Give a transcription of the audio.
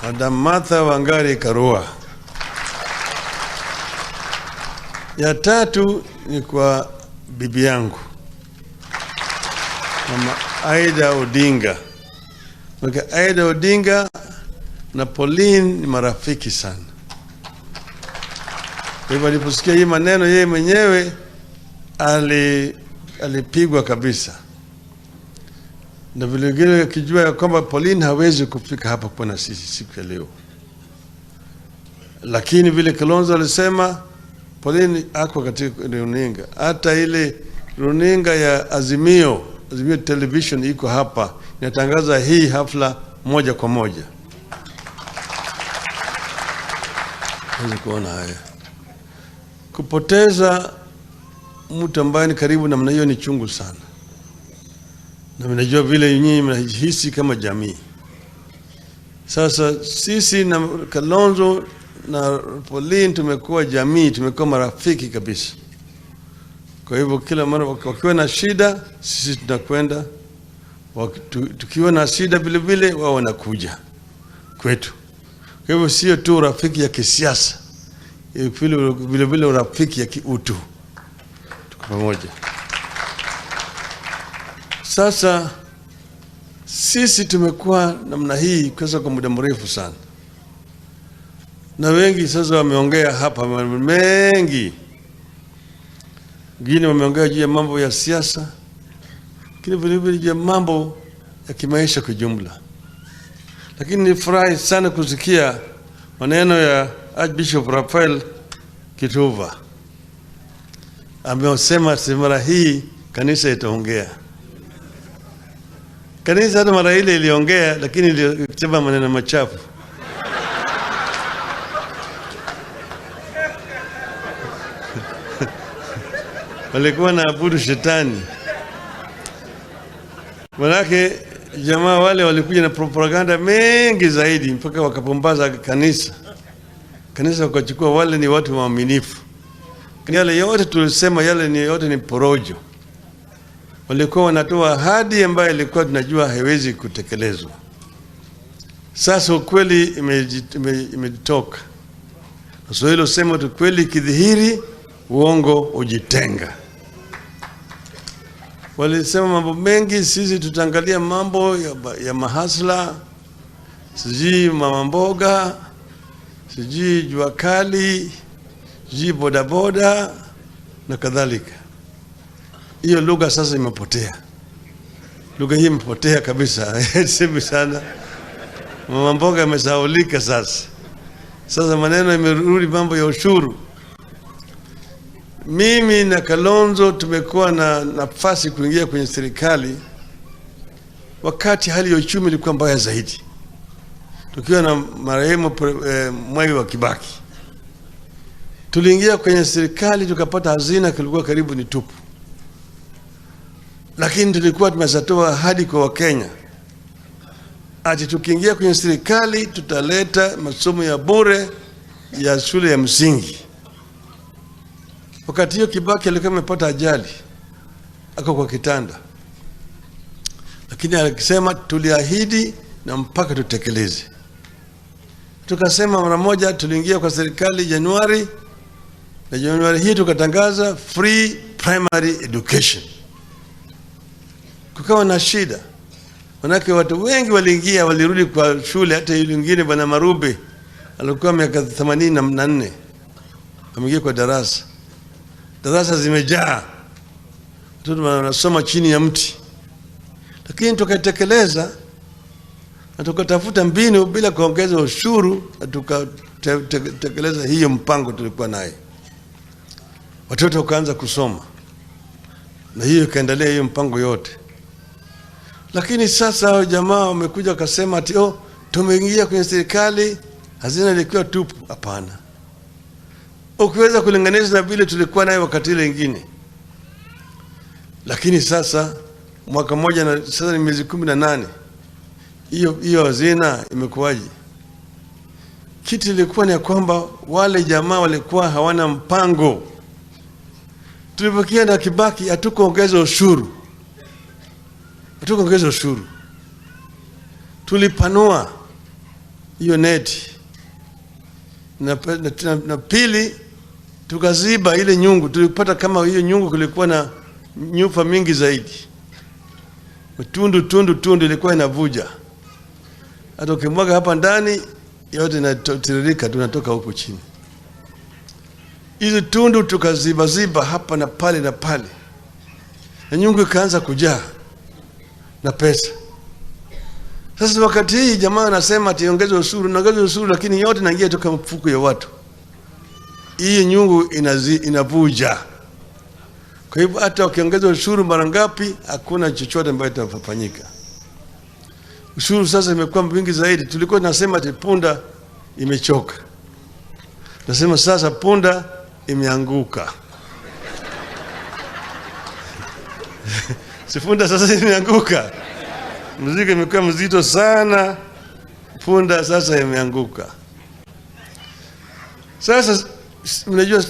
Madam Martha Wangari Karua. Ya tatu ni kwa bibi yangu Mama Aida Odinga. Maka Aida Odinga na Pauline ni marafiki sana. Kwa hivyo aliposikia hii maneno yeye mwenyewe alipigwa kabisa. Na vile vile akijua ya kwamba Pauline hawezi kufika hapa kuwa na sisi siku ya leo. Lakini vile Kalonzo alisema Pauline ako katika runinga. Hata ile runinga ya Azimio, Azimio Television iko hapa, inatangaza hii hafla moja kwa moja. Huwezi kuona haya. Kupoteza mtu ambaye ni karibu namna hiyo ni chungu sana. Na mnajua vile nyinyi mnajihisi kama jamii. Sasa sisi na Kalonzo na Pauline tumekuwa jamii, tumekuwa marafiki kabisa. Kwa hivyo kila mara wakiwa na shida sisi tunakwenda, tukiwa na shida vile vile wao wanakuja kwetu. Kwa hivyo sio tu urafiki ya kisiasa, vile vile urafiki ya kiutu. Tuko pamoja. Sasa sisi tumekuwa namna hii kwa muda mrefu sana. Na wengi sasa wameongea hapa mambo mengi. Wengine wameongea juu ya mambo ya siasa, lakini vile vile juu ya mambo ya kimaisha kwa jumla. Lakini nilifurahi sana kusikia maneno ya Archbishop Raphael Kituva. Amesema mara hii kanisa itaongea. Kanisa hata mara ile iliongea, lakini ilisema maneno machafu. Walikuwa na abudu shetani. Manake jamaa wale walikuja na propaganda mengi zaidi mpaka wakapumbaza kanisa. Kanisa wakachukua wale ni watu waaminifu. Yale yote tulisema yale ni yote ni porojo. Walikuwa wanatoa ahadi ambayo ilikuwa tunajua haiwezi kutekelezwa. Sasa ukweli imejitoka. Waswahili husema tu kweli kidhihiri, uongo ujitenga. Walisema mambo mengi, sisi tutaangalia mambo ya mahasla, sijui mama mboga, sijui jua kali, sijui bodaboda na kadhalika. Hiyo lugha sasa imepotea. Lugha hii imepotea kabisa. Semi sana. Mama mboga imesahaulika sasa. Sasa maneno imerudi mambo ya ushuru. Mimi na Kalonzo tumekuwa na nafasi kuingia kwenye serikali wakati hali ya uchumi ilikuwa mbaya zaidi. Tukiwa na marehemu Mwai wa Kibaki. Tuliingia kwenye serikali tukapata hazina kilikuwa karibu ni tupu. Lakini tulikuwa tumeshatoa ahadi kwa Wakenya ati tukiingia kwenye serikali tutaleta masomo ya bure ya shule ya msingi. Wakati hiyo Kibaki alikuwa amepata ajali, ako kwa kitanda. Lakini alisema tuliahidi na mpaka tutekeleze. Tukasema mara moja tuliingia kwa serikali Januari, na Januari hii tukatangaza free primary education. Kukawa na shida. Manake watu wengi waliingia, walirudi kwa shule. Hata yule mwingine Bwana Marube alikuwa miaka 84 ameingia kwa darasa. Darasa zimejaa. Watoto wanasoma chini ya mti. Lakini tukatekeleza na tukatafuta mbinu bila kuongeza ushuru, na tukatekeleza hiyo mpango tulikuwa naye. Watoto wakaanza kusoma. Na hiyo ikaendelea hiyo mpango yote. Lakini sasa hao jamaa wamekuja wakasema ati oh, tumeingia kwenye serikali, hazina ilikuwa tupu. Hapana. Ukiweza kulinganisha na vile tulikuwa nayo wakati ile nyingine. Lakini sasa mwaka mmoja na sasa ni miezi 18. Hiyo hazina imekuwaje? Kitu ilikuwa ni kwamba wale jamaa walikuwa hawana mpango. Tulipokia na Kibaki hatukuongeza ushuru. Hatukuongeza ushuru. Tulipanua. hiyo neti na pili tukaziba ile nyungu. Tulipata kama hiyo nyungu kulikuwa na nyufa mingi zaidi, tundu tundu tundu ilikuwa inavuja, hata ukimwaga hapa ndani yote inatiririka, tunatoka huku chini. Hizo tundu tukazibaziba hapa na pale na pale, na nyungu ikaanza kujaa na pesa. Sasa wakati hii jamaa anasema ati ongeze ushuru, naongeza ushuru, lakini yote inaingia toka mfuko ya watu. Hii nyungu inavuja. Kwa hivyo hata ukiongeza ushuru mara ngapi, hakuna chochote ambacho kitafanyika. Ushuru sasa imekuwa mwingi zaidi. Tulikuwa tunasema ati punda imechoka, nasema sasa punda imeanguka. Si punda sasa imeanguka, mzigo imekuwa mzito sana, punda sasa imeanguka. Sasa mnajua